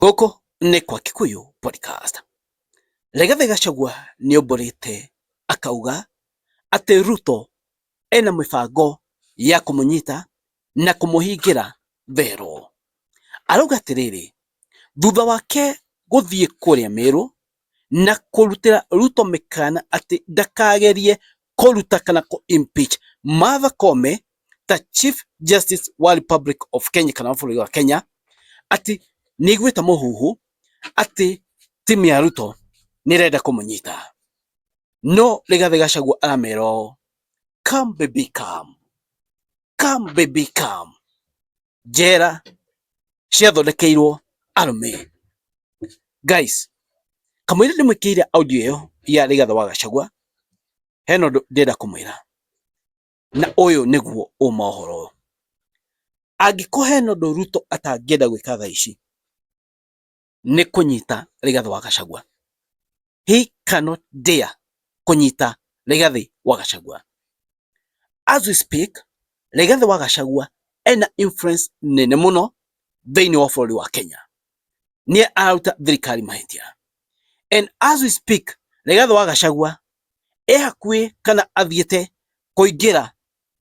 Gũkũ nĩ kwa Kikuyu Podcast. Rigathĩ Gachagua nĩombũrĩte akauga atĩ Ruto ena mĩbango ya kũmũnyita na kũmũhingĩra thero. Arauga atĩrĩrĩ, thutha wake gũthiĩ kũrĩa Meru na kũrutĩra Ruto mĩkana atĩ ndakagerie kũruta kana kũ impeach Martha Koome ta Chief Justice wa Republic of Kenya kana wa bũrũri wa Kenya, atĩ nĩ aiguĩte mũhuhu atĩ timu ya Ruto nĩ ĩrenda kũmũnyita. No Rigathĩ Gachagua aramera ũũ, come baby come, come baby come, njera ciathondekeirwo arũme. Guys, kamũira ndĩmwĩkĩire audio ĩyo ya Rigathĩ wa Gachagua, hena ũndũ ndĩrenda kũmwĩra, na ũyũ nĩguo ũma ũhoro. Angĩkorwo hena ũndũ Ruto atangĩenda gwĩka thaa ici, nĩ kũnyita Rigathĩ wa Gachagua. He cannot dare kũnyita Rigathĩ wa Gachagua. As we speak, Rigathĩ wa Gachagua ena influence nene mũno thĩinĩ wa bũrũri wa Kenya. Nĩ araruta thirikari mahĩtia. And as we speak, Rigathĩ wa Gachagua e hakuhĩ kana athiĩte kũingĩra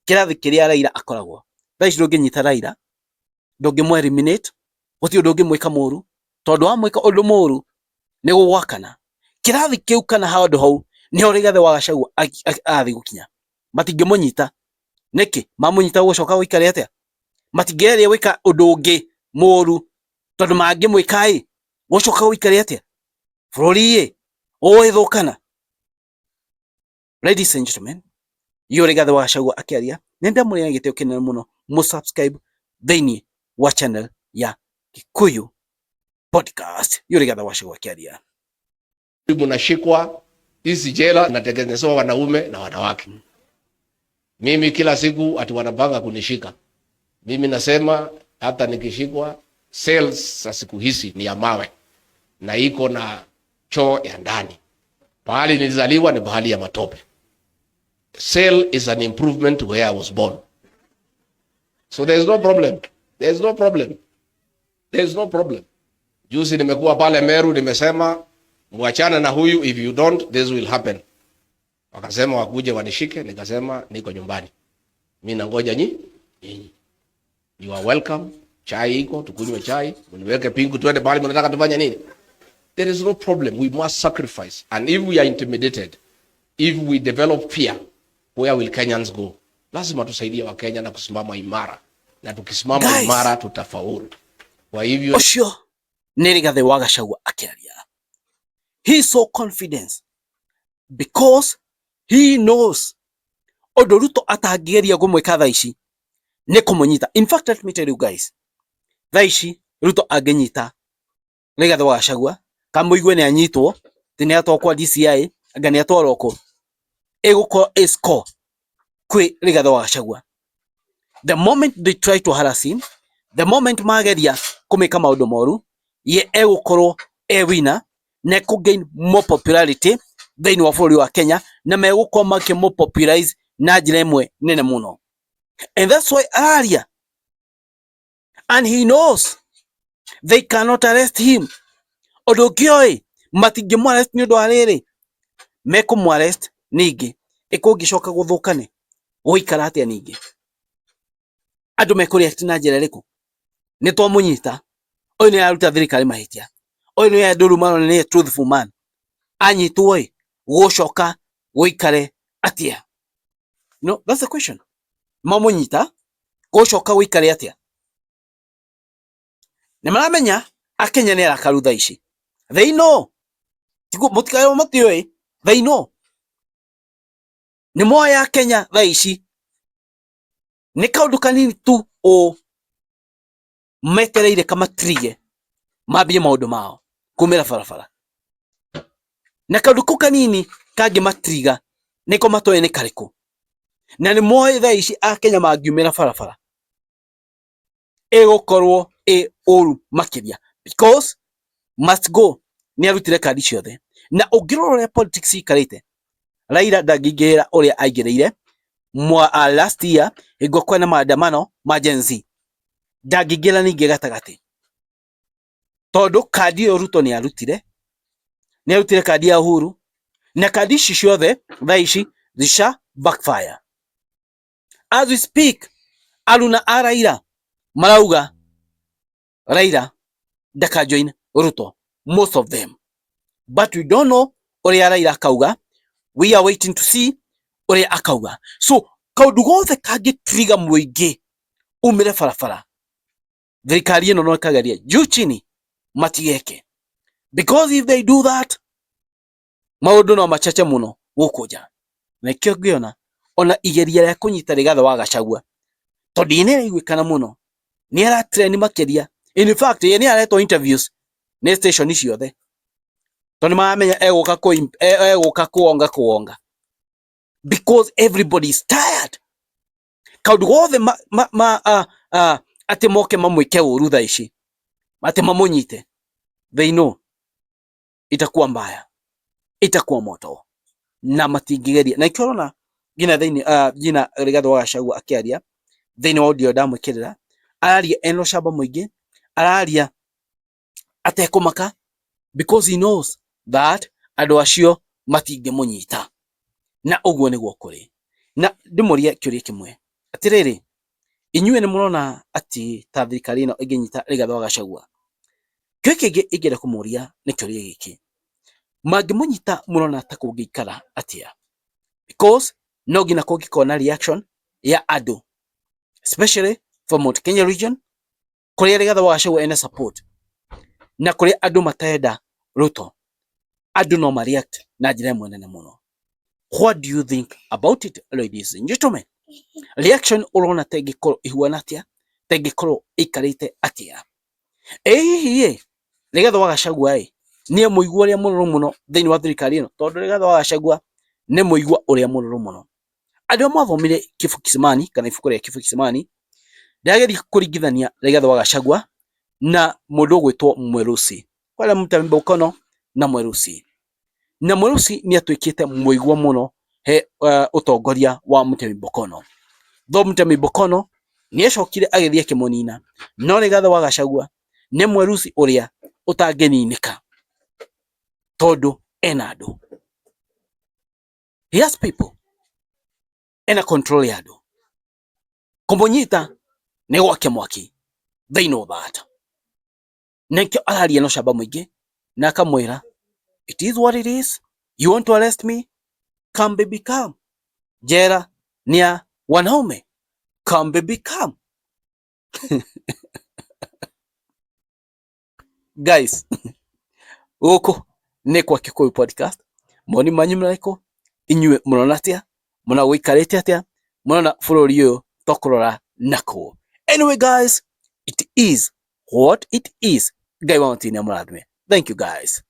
kĩrathi kĩrĩa Raila akoragwo. Thaa ici ndũngĩnyita Raila, ndũngĩmũ eliminate, gũtirĩ ũndũ ũngĩmwĩka mũru, tondũ wamwĩka ũndũ mũru nĩ gũgwakana. Kĩrathi kĩu kana handũ hau nĩho Rigathĩ wa Gachagua arathiĩ gũkinya. Matingĩmũnyita. Nĩkĩ? Mamũnyita gũcoka gũikare atĩa? Matingĩgeria gwĩka ũndũ ũngĩ mũru tondũ mangĩmwĩka ĩ, gũcoka gũikare atĩa? Bũrũri ĩ, ũgũgĩthũkana. Ladies and gentlemen, yo Rigathĩ wa Gachagua akĩaria, nĩ ndamũrĩ na gĩtĩo kĩnene mũno mũ subscribe thĩinĩ wa channel ya Kikuyu Podcast. Yo Rigathĩ wa Gachagua akĩaria. Mnashikwa hizi jela natengenezewa wanaume na wanawake. Mimi kila siku ati wanapanga kunishika. Mimi nasema hata nikishikwa, cells za siku hizi ni ya mawe na iko na choo ya ndani. Pahali nilizaliwa ni pahali ya matope. Cell is an improvement where I was born. So there is no problem. There is no problem. There is no problem. Juzi nimekuwa pale Meru nimesema mwachane na huyu, if you don't this will happen. Wakasema wakuje wanishike, nikasema niko nyumbani. Mimi nangoja nyinyi. You are welcome. Chai iko, tukunywe chai, mniweke pingu tuende pale mnataka tufanye nini? There is no problem. We must sacrifice. And if we are intimidated, if we develop fear, where will Kenyans go? Lazima tusaidie Wakenya na kusimama imara. Na tukisimama Guys. imara tutafaulu. Kwa hivyo Ũcio nĩ Rigathĩ wa Gachagua akĩaria. He is so confident because he knows ũndũ Ruto atangĩgeria kũmwĩka thaa ici nĩ kũmũnyita. In fact, let me tell you guys, thaa ici Ruto angĩnyita Rigathĩ wa Gachagua kamũigue nĩ anyitwo, ti nĩ atwarwo kwa DCI, anga nĩ atwarwo kũ, ĩgũkorwo ĩ score kwĩ Rigathĩ wa Gachagua. The moment they try to harass him, the moment mageria kũmĩka maũndũ moru, ye egũkorwo e winner na ekũ gain more popularity thĩinĩ wa bũrũri wa Kenya na megũkorwo makĩmũ popularize na njĩra ĩmwe nene mũno. And that's why araria. And he knows they cannot arrest him. Ũndũ ũngĩ oĩ, matingĩmũ arrest nĩ ũndũ wa rĩrĩ, mekũmũ arrest ningĩ ĩkũngĩcoka gũthũkane gũikara atĩa ningĩ? Andũ mekũ react na njĩra ĩrĩkũ? Nĩ twamũnyita, ũyũ nĩ araruta thirikari mahĩtia, ũyũ nĩ andũ rĩu marona nĩ truthful man, anyitwo ĩ, gũcoka gũikare atĩa? No, that's the question. Mamũnyita, gũcoka gũikare atĩa? Nĩ maramenya Akenya nĩ arakaru thaa ici. They know. Mũtikaĩrwo matiũĩ, they know. Nĩ moĩ Akenya thaa ici nĩ kaũndũ kanini tu ũ metereire kamatrige mambie maũndũ mao kumĩra barabara, na kaũndũ kau kanini kangĩmatriga nĩko matoĩ nĩ karĩkũ, na nĩ moĩ thaa ici Akenya mangiumĩra barabara ĩgũkorwo ĩ ũru makĩria because must go nĩ arutire kandi ciothe. Na ũngĩrora ũrĩa politics ikarĩte, Raila ndangĩingĩrĩra ũrĩa aingĩrĩire mwa last year hingo kwĩna maandamano ma Gen Z, ndangĩingĩra ningĩ gatagatĩ. Tondu kandi ĩyo Ruto nĩ arutire, nĩ arutire kandi ya Uhuru, na kandi ici ciothe thaa ici zisha backfire. As we speak, aruna a Raila marauga Raila ndaka join Ruto, most of them, but we don't know uria Raila akauga. We are waiting to see uria akauga. So kaundu gothe kangi trigger muingi umire barabara, thirikari ĩno no ĩkageria juu chini matigeke, because if they do that, maũndũ no machache mũno gũkũ nja. Na nĩkĩo ngĩona ona igeria rĩa kũnyita Rigathĩ wa Gachagua, tondũ ye nĩ araiguĩkana mũno, nĩ aratrend makĩria. In fact, ye nĩ aretwo interviews nĩ station ciothe, tondũ nĩ maramenya egũka egũka kuonga kuonga, because everybody is tired. Kaũndũ gothe ma, ma, ma, atĩ moke mamwĩke ũru thaa ici, atĩ mamũnyite, they know itakuwa mbaya, itakuwa moto, na matingĩgeria. Na ikĩo ũrona nginya thĩinĩ nginya Rigathĩ wa Gachagua akĩaria thĩinĩ wa audio ndamwĩkĩrĩra, araria ena ũcamba mũingĩ, araria atekũmaka, because he knows that andũ acio matingĩmũnyita. Na ũguo nĩguo kũrĩ. Na ndĩmũrie kĩũria kĩmwe atĩrĩrĩ, inyuĩ nĩ mũrona atĩ ta thirikari ĩno ĩngĩnyita Rigathĩ wa Gachagua? Kĩũria kĩngĩ ingĩenda kũmũria nĩ kĩũria gĩkĩ: mangĩmũnyita, mũrona ta kũngĩikara atĩa? Because no nginya kũngĩkorwo na reaction ya andũ, especially from Mount Kenya region, kũrĩa Rigathĩ wa Gachagua ena support, na kũrĩa andũ matarenda Ruto. Andũ no ma react na njĩra ĩmwe nene mũno. What do you think about it, ladies and gentlemen? Reaction ũrona ta ĩngĩkorwo ĩhuana atĩa, ta ĩngĩkorwo ĩikarĩte atĩa? Ĩ hihi ĩ Rigathĩ wa Gachagua ĩ nĩ mũigua ũrĩa mũrũrũ mũno thĩinĩ wa thirikari ĩno? Tondũ Rigathĩ wa Gachagua nĩ mũigua ũrĩa mũrũrũ mũno. Andũ arĩa mathomire Kifo Kisimani kana ibuku rĩa Kifo Kisimani, ndĩrageria kũringithania Rigathĩ wa Gachagua na mũndũ ũgwĩtwo Mwerusi, kwara Mutemi Bokono na Mwerusi. Na Mwerusi nĩ atuĩkĩte mũigua mũno he ũtongoria wa Mutemi Bokono. Though Mutemi Bokono nĩ acokire agĩthiĩ akĩmũnina, no Rigathĩ wa Gachagua nĩ Mwerusi ũrĩa ũtangĩninĩka, tondũ ena andũ. He has people, ena control ya andũ. Kũmũnyita nĩ gwake mwaki, they know that. Na nĩkĩo araria na ũcamba mũingĩ na akamwĩra, "It is what it is. You want to arrest me? Come, baby, come. Jera ni ya wanaume. Come, baby, come." Guys, gũkũ nĩ kwa Kikuyu Podcast. Mawoni manyu marĩkũ? Inyuĩ mũrona atĩa? Mũrona gũikarĩte atĩa? Mũrona bũrũri ũyũ tũkũrora nakũ? Anyway guys, it is what it is. Ngai wa matu-inĩ amũrathime. Thank you, guys.